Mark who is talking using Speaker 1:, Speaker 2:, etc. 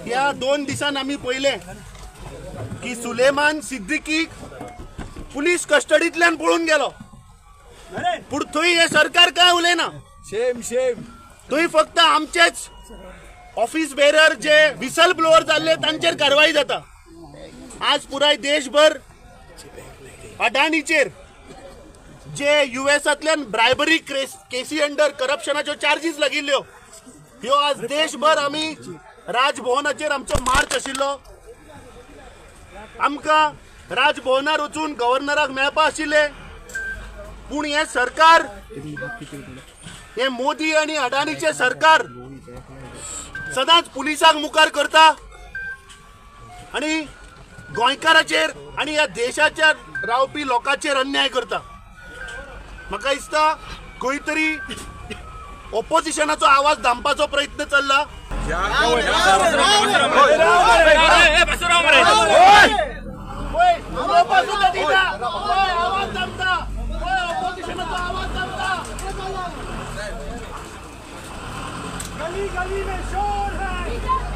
Speaker 1: ह्या 2 दिसान आमी पळयलें की सुलेमान सिद्दीकीक पुलीस कस्टडींतल्यान पळून गेलो, पूण थंय हें सरकार काय उलयना.
Speaker 2: Shem Shem.
Speaker 1: थंय फक्त आमचेच ऑफिस बेरर जे विसल ब्लोअर जाल्ले तांचेर कारवाई जाता. आज पुराय देशभर अडाणीचेर जे युएसांतल्यान ब्रायबरी केसी अंडर करप्शनाच्यो चार्जीस लागिल्ल्यो ह्यो आज देशभर आमी राजभवनाचेर आमचो मार्च आशिल्लो. आमकां राजभवनार वचून गव्हर्नराक मेळपा आशिल्ले, पूण हें सरकार, हे मोदी आनी अडाणीचें सरकार सदांच पुलिसांक मुखार करता आनी गोंयकाराचेर आनी ह्या देशाच्या रावपी लोकांचेर अन्याय करता. म्हाका दिसता खंय तरी ओपोजिशनाचो आवाज दामपाचो प्रयत्न चल्ला. आवाज दामता, ओपोजिशनाचो आवाज दामता.
Speaker 3: गली गली में शोर है.